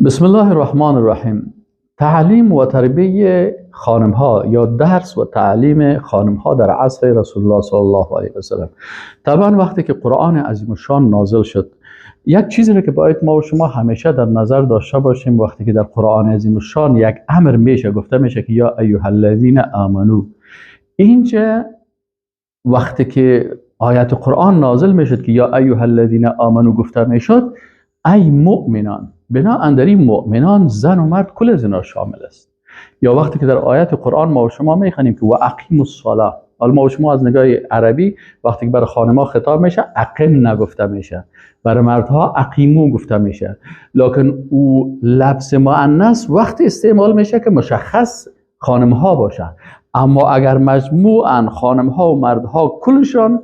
بسم الله الرحمن الرحیم. تعلیم و تربیه خانم ها یا درس و تعلیم خانم ها در عصر رسول الله صلی الله علیه و سلم. طبعا وقتی که قرآن عظیم الشان نازل شد، یک چیزی رو که باید ما و شما همیشه در نظر داشته باشیم، وقتی که در قرآن عظیم الشان یک امر میشه، گفته میشه که یا ایها الذین آمنو، اینجا وقتی که آیت قرآن نازل میشد که یا ایها الذین آمنو گفته میشد، ای مؤمنان، بنا در این مؤمنان زن و مرد کل زنا شامل است. یا وقتی که در آیت قرآن ما و شما میخوانیم که و اقیموا الصلاه، حالا ما و شما از نگاه عربی وقتی که برای خانم‌ها خطاب میشه اقم نگفته میشه، برای مردها اقیمو گفته میشه، لکن او لفظ مؤنث وقتی استعمال میشه که مشخص خانم‌ها باشن. اما اگر مجموعاً خانم‌ها و مردها کلشان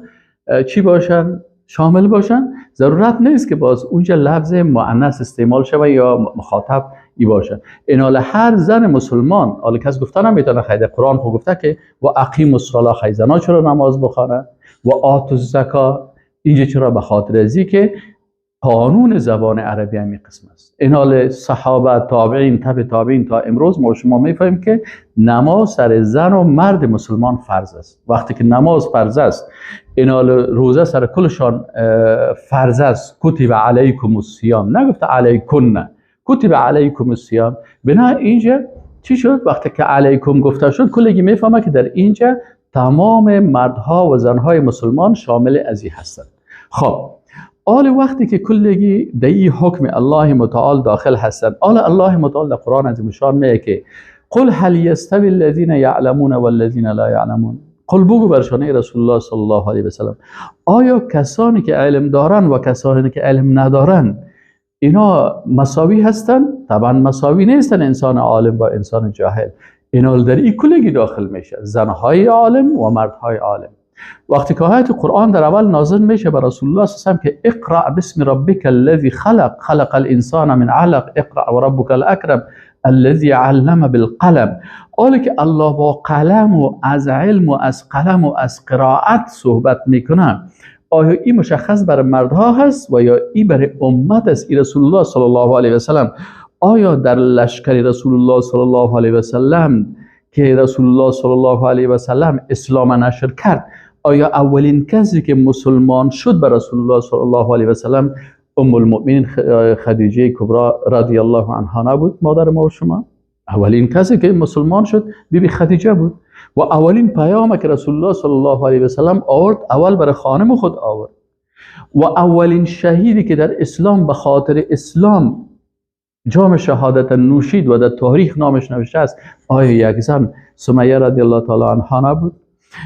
چی باشن، شامل باشن، ضرورت نیست که باز اونجا لفظ مؤنث استعمال شوه یا مخاطب ای باشه. اینال هر زن مسلمان، حالا کس گفته نمیتونه، خیلی قرآن خو گفته که و اقیم الصلاه، خیلی زنا چرا نماز بخوانه، و آتوا الزکا، اینجا چرا؟ به خاطر ازی که قانون زبان عربی همین قسم است. اینال صحابه، تابعین، تبع تابعین تا امروز ما شما میفهمیم که نماز سر زن و مرد مسلمان فرض است. وقتی که نماز فرض است، اینال روزه سر کلشان فرض است. کتب علیکم الصیام، نگفته علیکن، کتب علیکم الصیام. بنا اینجا چی شد؟ وقتی که علیکم گفته شد، کلگی میفهمه که در اینجا تمام مردها و زنهای مسلمان شامل ازی هستند. خب آل وقتی که کلگی در این حکم الله متعال داخل هستند، آل الله متعال در قرآن عظیم الشان میگه که قل هل یستوی الذین یعلمون والذین لا یعلمون. قل بگو برشانه رسول الله صلی الله علیه و سلم، آیا کسانی که علم دارن و کسانی که علم ندارن اینا مساوی هستن؟ طبعا مساوی نیستن، انسان عالم با انسان جاهل. اینا در این کلگی داخل میشه، زنهای عالم و مردهای عالم. وقتی که آیت قرآن در اول نازل میشه بر رسول الله صلی الله علیه و سلم که اقرأ باسم ربک الذی خلق، خلق الانسان من علق، اقرأ وربک الاکرم الذی علم بالقلم. حالا که الله با قلم و از علم و از قلم و از قرائت صحبت میکنه، آیا این مشخص برای مردها هست و یا این برای امت است؟ ای رسول الله صلی الله علیه و سلم، آیا در لشکر رسول الله صلی الله علیه و سلم که رسول الله صلی الله علیه و سلم اسلام نشر کرد، آیا اولین کسی که مسلمان شد بر رسول الله صلی الله علیه و سلم ام المؤمنین خدیجه کبرا رضی الله عنها نبود؟ مادر ما و شما اولین کسی که مسلمان شد بیبی خدیجه بود. و اولین پیام که رسول الله صلی الله علیه و سلم آورد، اول برای خانم خود آورد. و اولین شهیدی که در اسلام به خاطر اسلام جام شهادت نوشید و در تاریخ نامش نوشته است، آیا یک زن سمیه رضی الله تعالی عنها نبود؟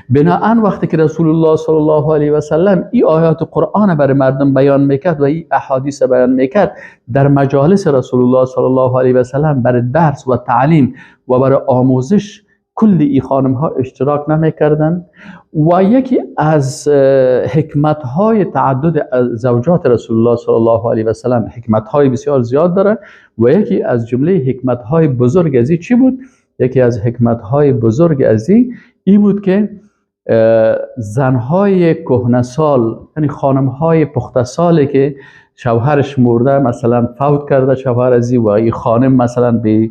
بناهن وقتی که رسول الله صلی الله علیه و سلم این آیات قرآن برای مردم بیان میکرد و این احادیث بیان میکرد، در مجالس رسول الله صلی الله علیه و سلم برای درس و تعلیم و برای آموزش کل ای خانم ها اشتراک نمیکردند. و یکی از حکمت های تعدد زوجات رسول الله صلی الله علیه و سلم، حکمت های بسیار زیاد داره، و یکی از جمله حکمت های بزرگ ازی چی بود؟ یکی از حکمت های بزرگ ازی ای بود که زنهای کهنسال، یعنی خانمهای پختسالی که شوهرش مرده، مثلا فوت کرده شوهر ازی، و این خانم مثلا به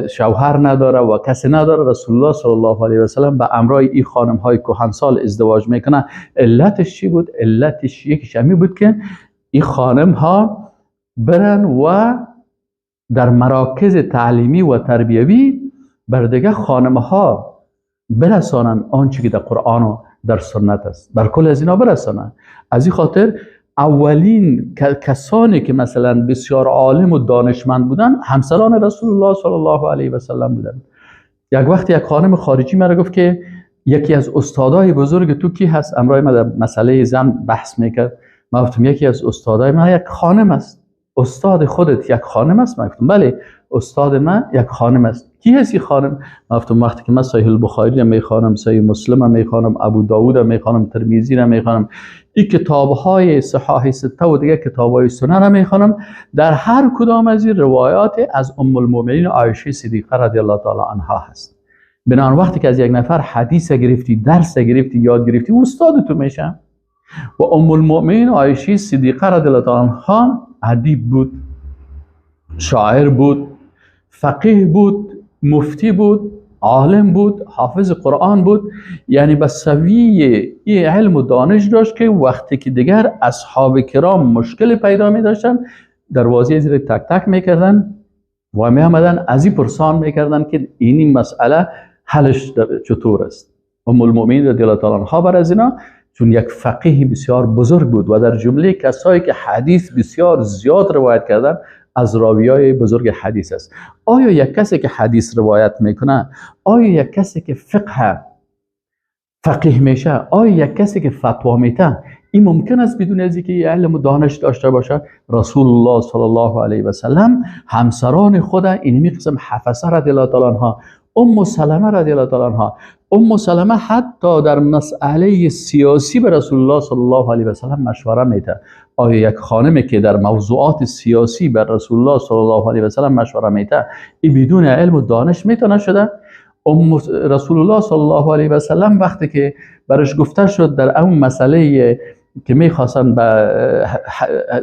شوهر نداره و کسی نداره، رسول الله صلی الله علیه و سلم به امرای این خانمهای کهنسال ازدواج میکنه. علتش چی بود؟ علتش یکیش همی بود که این خانم ها برن و در مراکز تعلیمی و تربیوی بر دیگه خانم ها برسانن آنچه که در قرآن و در سنت است، بر کل از اینا برسانن. از این خاطر اولین کسانی که مثلا بسیار عالم و دانشمند بودن همسران رسول الله صلی الله علیه و سلم بودن. یک وقت یک خانم خارجی مرا گفت که یکی از استادای بزرگ تو کی هست؟ امرای ما در مسئله زن بحث میکرد. من گفتم یکی از استادای من یک خانم است. استاد خودت یک خانم است؟ من گفتم بله، استاد من یک خانم است. کی هستی خانم؟ من گفتم وقتی که من صحیح البخاری را میخوانم، صحیح مسلم را میخوانم، ابو داوود را میخوانم، ترمذی را میخوانم، این کتاب‌های صحاح سته و دیگه کتاب‌های سنن را میخوانم، در هر کدام از این روایات از ام المؤمنین عایشه صدیقه رضی الله تعالی عنها هست. بنابراین وقتی که از یک نفر حدیث گرفتی، درس گرفتی، یاد گرفتی، استاد تو میشه. و ام المؤمنین عایشه صدیقه رضی الله تعالی عنها ادیب بود، شاعر بود، فقیه بود، مفتی بود، عالم بود، حافظ قرآن بود. یعنی به سویه این علم و دانش داشت که وقتی که دیگر اصحاب کرام مشکل پیدا می داشتن، دروازه زیر تک تک میکردن و می آمدن از این پرسان میکردن که این مسئله حلش چطور است. ام المؤمنین رضی الله تعالی عنها بر از اینا چون یک فقیه بسیار بزرگ بود و در جمله کسایی که حدیث بسیار زیاد روایت کردن از راویای بزرگ حدیث است. آیا یک کسی که حدیث روایت میکنه، آیا یک کسی که فقه فقیه میشه، آیا یک کسی که فتوا میته، این ممکن است بدون از اینکه علم و دانش داشته باشه؟ رسول الله صلی الله علیه و سلم همسران خود اینمی قسم حفصه رضی الله تعالی عنها، ام سلمه رضی الله تعالی عنها، ام سلمه حتی در مسئله سیاسی به رسول الله صلی الله علیه و سلم مشوره میده. آیا یک خانمی که در موضوعات سیاسی بر رسول الله صلی الله علیه و سلم مشوره میده، این بدون علم و دانش میتونه شده؟ ام رسول الله صلی الله علیه و سلم وقتی که برش گفته شد در اون مسئله که میخواستن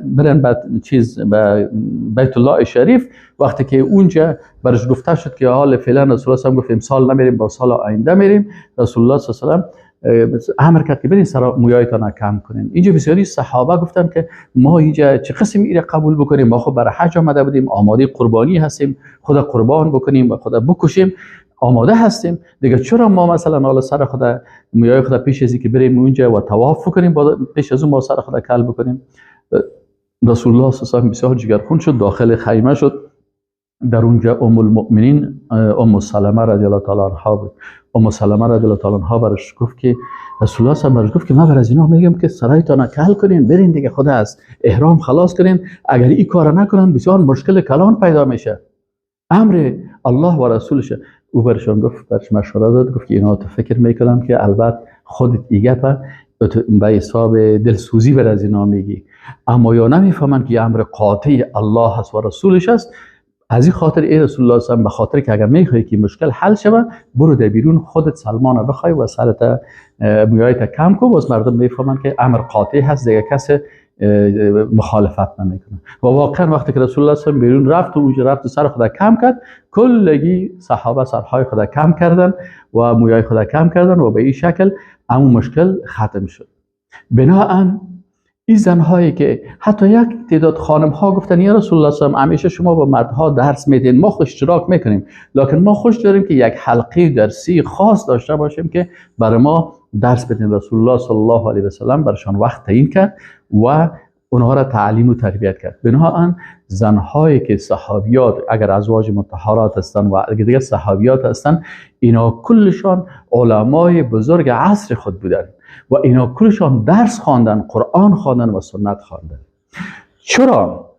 برن به چیز به بیت الله شریف، وقتی که اونجا برش گفته شد که حال فعلا رسول الله گفت امسال نمیریم، با سال آینده میریم، رسول الله صلی الله علیه و سلم امر کرد که برین سر مویایتان کم کنین. اینجا بسیاری صحابه گفتن که ما اینجا چه قسم ایره قبول بکنیم، ما خب برای حج آمده بودیم، آماده قربانی هستیم، خدا قربان بکنیم و خدا بکشیم، آماده هستیم دیگه، چرا ما مثلا حالا سر خدا مویای خدا پیش از اینکه بریم اونجا و طواف کنیم، پیش از اون ما سر خدا کل بکنیم؟ رسول الله صلی الله علیه و بسیار جگرخون شد، داخل خیمه شد. در اونجا ام المؤمنین ام سلمه رضی الله تعالی عنها بود. ام سلمه رضی الله تعالی عنها برش گفت که رسول الله صلی الله علیه و گفت که من بر از اینا میگم که سرایتان کل کنین، برین دیگه، خدا از احرام خلاص کنین، اگر این کار نکنن بسیار مشکل کلان پیدا میشه، امر الله و رسولش. او برشان گفت، برش مشوره داد، گفت که اینا تو فکر میکنن که البته خودت ایگه به حساب دلسوزی بر از اینا میگی، اما یا نمیفهمن که امر قاطع الله هست و رسولش است. از این خاطر ای رسول الله صلی الله علیه و به خاطر که اگر میخوای که مشکل حل شوه، برو در بیرون خودت سلمان بخوای و سرت مویایت کم کن، باز مردم میفهمن که امر قاطع هست، دیگه کس مخالفت نمیکنه. و واقعا وقتی که رسول الله صلی الله علیه و بیرون رفت و اونجا رفت و سر خدا کم کرد، کلگی صحابه سرهای خدا کم کردن و مویای خدا کم کردن و به این شکل امون مشکل ختم شد. بناهن این زنهایی که حتی یک تعداد خانم ها گفتن یا رسول الله صلی الله علیه و همیشه شما با مردها درس میدین، ما خوش اشتراک میکنیم، لکن ما خوش داریم که یک حلقه درسی خاص داشته باشیم که برای ما درس بدین. رسول الله صلی الله علیه و سلم برشان وقت تعیین کرد و اونها را تعلیم و تربیت کرد. بناهن زنهایی که صحابیات، اگر ازواج مطهرات هستند و اگر دیگر صحابیات هستند، اینا کلشان علمای بزرگ عصر خود بودن و اینا کلشان درس خواندن، قرآن خواندن و سنت خواندن. چرا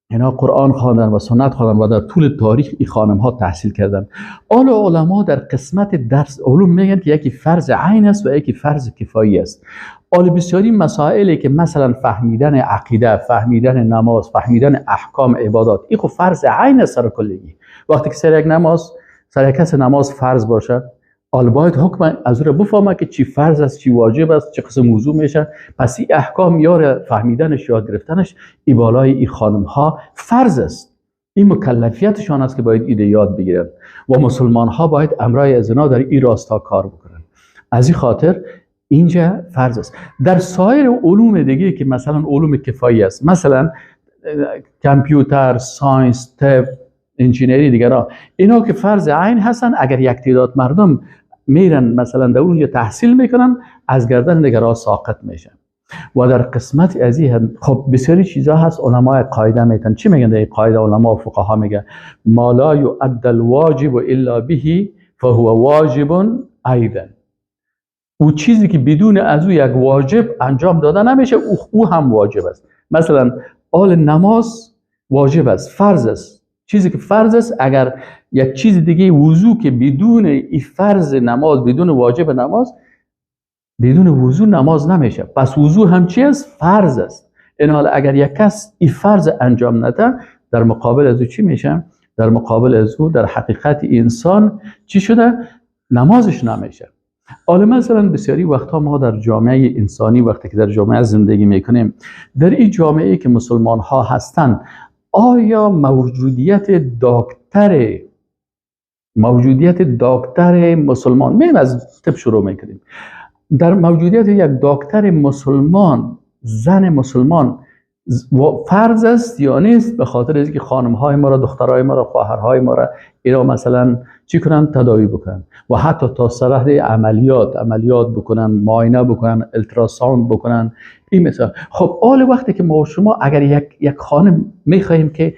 اینا قرآن خواندن و سنت خواندن و در طول تاریخ این خانم ها تحصیل کردن؟ آل علما در قسمت درس علوم میگن که یکی فرض عین است و یکی فرض کفایی است. آل بسیاری مسائلی که مثلا فهمیدن عقیده، فهمیدن نماز، فهمیدن احکام عبادات، این خب فرض عین است سر کلگی. وقتی که سر یک نماز، سر یک کس نماز فرض باشه، آل باید حکم از او را بفهمه که چی فرض است، چی واجب است، چه قسم موضوع میشه. پس این احکام یار فهمیدنش، یاد گرفتنش، ای بالای این خانم ها فرض است. این مکلفیتشان است که باید ایده یاد بگیرن و مسلمان ها باید امرای از اینا در این راستا کار بکنن. از این خاطر اینجا فرض است. در سایر علوم دیگه که مثلا علوم کفایی است، مثلا کامپیوتر، science، طب، engineering دیگران، اینا که فرض عین هستن، اگر یک تعداد مردم میرن مثلا در اونجا تحصیل میکنن، از گردن دیگران ساقط میشن. و در قسمت از این خب بسیاری چیزا هست علمای قاعده میتن. چی میگن در قاعده علما و فقها؟ میگن ما لا یؤدى الواجب الا به فهو واجب ایضا. او چیزی که بدون از او یک واجب انجام داده نمیشه، او هم واجب است. مثلا آل نماز واجب است، فرض است. چیزی که فرض است، اگر یک چیز دیگه وضو که بدون این فرض نماز، بدون واجب نماز، بدون وضو نماز نمیشه، پس وضو هم چی است؟ فرض است. این حال اگر یک کس این فرض انجام نده، در مقابل از او چی میشه؟ در مقابل از او در حقیقت انسان چی شده؟ نمازش نمیشه. حالا مثلا بسیاری وقتها ما در جامعه انسانی، وقتی که در جامعه زندگی میکنیم، در این جامعه که مسلمان ها هستند، آیا موجودیت دکتر مسلمان، میم از طب شروع میکنیم، در موجودیت یک دکتر مسلمان، زن مسلمان فرض است یا نیست؟ به خاطر اینکه خانم های ما را، دخترهای ما را، خواهرهای ما را اینا مثلا چی کنن؟ تداوی بکنن و حتی تا سرحد عملیات بکنن، معاینه بکنن، ultrasound بکنن. این مثلا خب آل وقتی که ما و شما اگر یک خانم میخواهیم که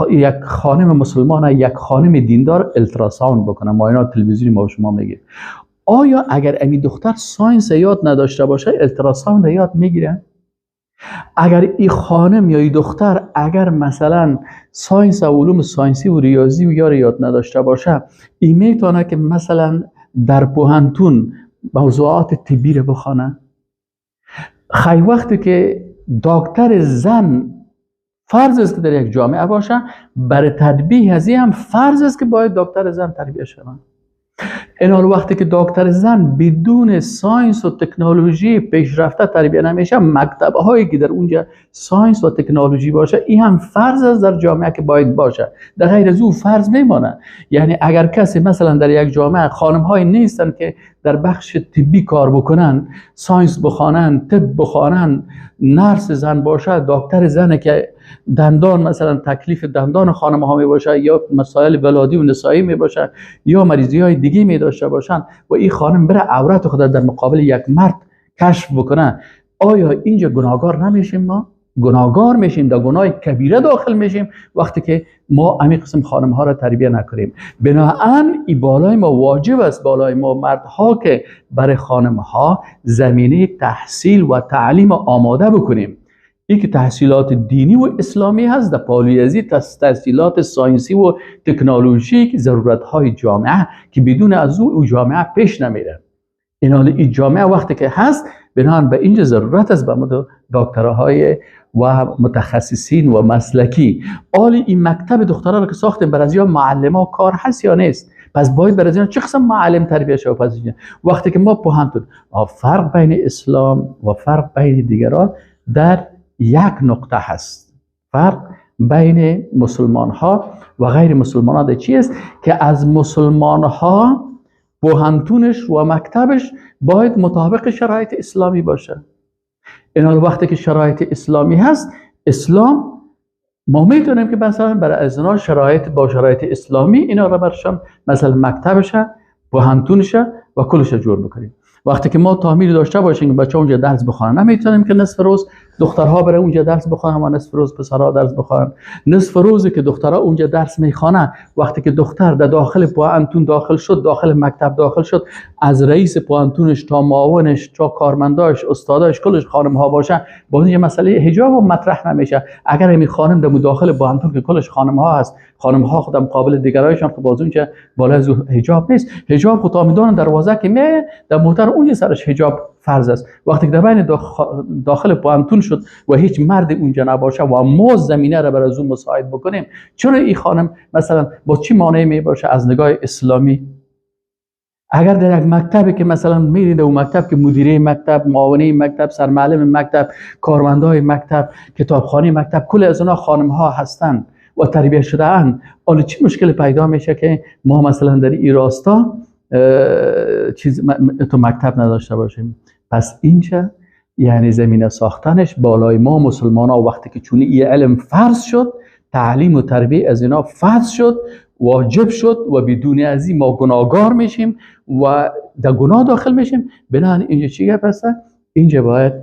یک خانم مسلمان، یک خانم دیندار ultrasound بکنن، معاینات تلویزیونی ما و شما میگیم، آیا اگر امی دختر science یاد نداشته باشه ultrasound یاد میگیره؟ اگر این خانم یا این دختر اگر مثلا science و علوم science ی و ریاضی و یار یاد نداشته باشه، این میتونه که مثلا در پوهنتون موضوعات طبی رو بخوانه؟ خیلی وقتی که دکتر زن فرض است که در یک جامعه باشه، برای تطبیق از این هم فرض است که باید دکتر زن تربیه شود. این حال وقتی که دکتر زن بدون science و تکنولوژی پیشرفته تربیه نمیشه، مکتب هایی که در اونجا science و تکنولوژی باشه، این هم فرض است در جامعه که باید باشه، در غیر از او فرض میمانه. یعنی اگر کسی مثلا در یک جامعه خانم های نیستن که در بخش طبی کار بکنن، science بخوانن، طب بخوانن، nurse زن باشه، دکتر زن که دندان مثلا تکلیف دندان خانم ها می باشه، یا مسائل ولادی و نسایی می باشه، یا مریضی های دیگه می داشته باشن و این خانم بره عورت خود در مقابل یک مرد کشف بکنه، آیا اینجا گناهکار نمیشیم؟ ما گناهکار میشیم، در گناه کبیره داخل میشیم وقتی که ما همین قسم خانم ها را تربیه نکنیم. بنابراین این بالای ما واجب است، بالای ما مردها، که برای خانم ها زمینه تحصیل و تعلیم آماده بکنیم. این که تحصیلات دینی و اسلامی هست، در پالیزی تحصیلات science ی و تکنولوژیک ضرورت های جامعه که بدون از او جامعه پیش نمیره. این جامعه وقتی که هست، بنابراین به اینجا ضرورت است به ما دکترهای و متخصصین و مسلکی. آلی این مکتب دخترها رو که ساختیم، بر از یا معلم ها کار هست یا نیست؟ پس باید بر از چه قسم معلم تربیه شود؟ پس وقتی که ما پوهنتون، فرق بین اسلام و فرق بین دیگران در یک نقطه هست. فرق بین مسلمان ها و غیر مسلمان ها در چی است؟ که از مسلمان ها پوهنتونش و مکتبش باید مطابق شرایط اسلامی باشه. این حال وقتی که شرایط اسلامی هست، اسلام ما میتونیم که مثلا برای از اینا شرایط با شرایط اسلامی اینا را برشان مثلا مکتبش، پوهنتونش و کلش جور بکنیم. وقتی که ما تعمیر داشته باشیم که بچه‌ها اونجا درس بخوانن، نمیتونیم که نصف روز دخترها بره اونجا درس بخوانن و نصف روز پسرها درس بخوانن. نصف روزی که دخترها اونجا درس میخوانن، وقتی که دختر در داخل پوهنتون داخل شد، داخل مکتب داخل شد، از رئیس پوهنتونش تا معاونش تا کارمنداش، استاداش، کلش خانم ها باشن، باز اینجا مسئله حجاب مطرح نمیشه. اگر همین خانم در داخل پوهنتون که کلش خانم ها هست، خانم ها خودم قابل دیگرایشان، خب باز اونجا بالا از حجاب نیست. حجاب خود تا میدونن دروازه که می در موتر اونجا سرش حجاب فرض است. وقتی که در بین داخل پوهنتون شد و هیچ مرد اونجا نباشه و ما زمینه را بر از اون مساعد بکنیم، چرا این خانم مثلا با چی مانعی می باشه از نگاه اسلامی؟ اگر در یک مکتبی که مثلا میرید اون مکتب که مدیره مکتب، معاونه مکتب، سرمعلم مکتب، کارمندای مکتب، کتابخانه مکتب، کل از اونها خانم ها هستند و تربیه شده اند، حالا چی مشکل پیدا میشه که ما مثلا در این راستا چیز تو مکتب نداشته باشیم؟ پس اینجا یعنی زمینه ساختنش بالای ما مسلمان ها وقتی که چون این علم فرض شد، تعلیم و تربیه از اینا فرض شد، واجب شد و بدون از این ما گناهگار میشیم و در گناه داخل میشیم. بنابراین اینجا چی گپ هست؟ اینجا باید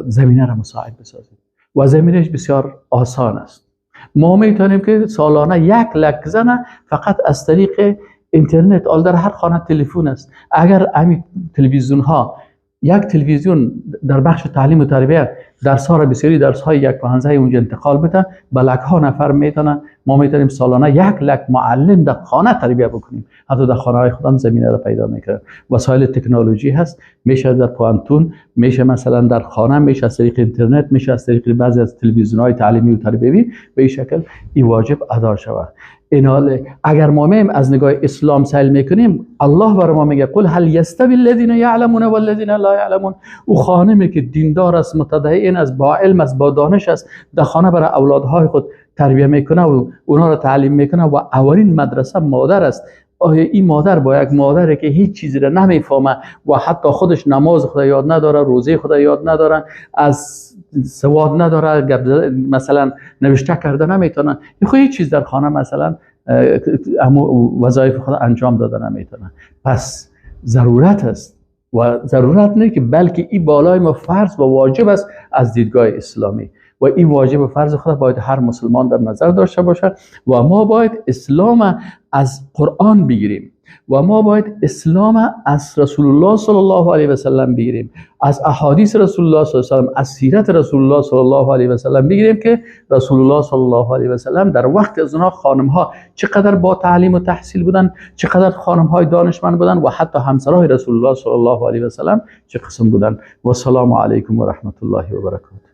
زمینه را مساعد بسازیم و زمینش بسیار آسان است. ما میتونیم که سالانه 1 لک زن فقط از طریق اینترنت، آل در هر خانه تلفن است، اگر همین تلویزیون ها، یک تلویزیون در بخش تعلیم و تربیت درس ها را، بسیاری درس های یک پهنزه اونجا انتقال بده، به لک ها نفر میتونه. ما میتونیم سالانه 1 لک معلم در خانه تربیه بکنیم. حتی در خانه های خودم زمینه را پیدا میکنه. وسایل تکنولوژی هست، میشه در پوهنتون، میشه مثلا در خانه، میشه از طریق اینترنت، میشه از طریق بعضی از تلویزیون های تعلیمی و تربیوی. به این شکل این واجب ادا شود. اینال اگر ما میم از نگاه اسلام سیل میکنیم، الله بر ما میگه قل هل یستوی الذین یعلمون والذین لا یعلمون. او خانمی که دیندار است، متدین است، با علم است، با دانش است، در خانه برای اولادهای خود تربیه میکنه و اونا را تعلیم میکنه و اولین مدرسه مادر است. آیا این مادر با یک مادری که هیچ چیزی را نمیفهمه و حتی خودش نماز خدا یاد نداره، روزه خدا یاد نداره، از سواد نداره، مثلا نوشته کرده نمیتونه، خب هیچ چیز در خانه مثلا وظایف خود انجام داده نمیتونه. پس ضرورت است و ضرورت نه که بلکه این بالای ما فرض و واجب است از دیدگاه اسلامی و این واجب و فرض خود باید هر مسلمان در نظر داشته باشه و ما باید اسلام از قرآن بگیریم و ما باید اسلام از رسول الله صلی الله علیه و سلم بگیریم، از احادیث رسول الله صلی الله علیه و سلم، از سیرت رسول الله صلی الله علیه و سلم بگیریم که رسول الله صلی الله علیه و سلم در وقت از اونها خانم ها چقدر با تعلیم و تحصیل بودن، چقدر خانم های دانشمند بودن و حتی همسرای رسول الله صلی الله علیه و سلم چه قسم بودن. و سلام علیکم و رحمت الله و برکاته.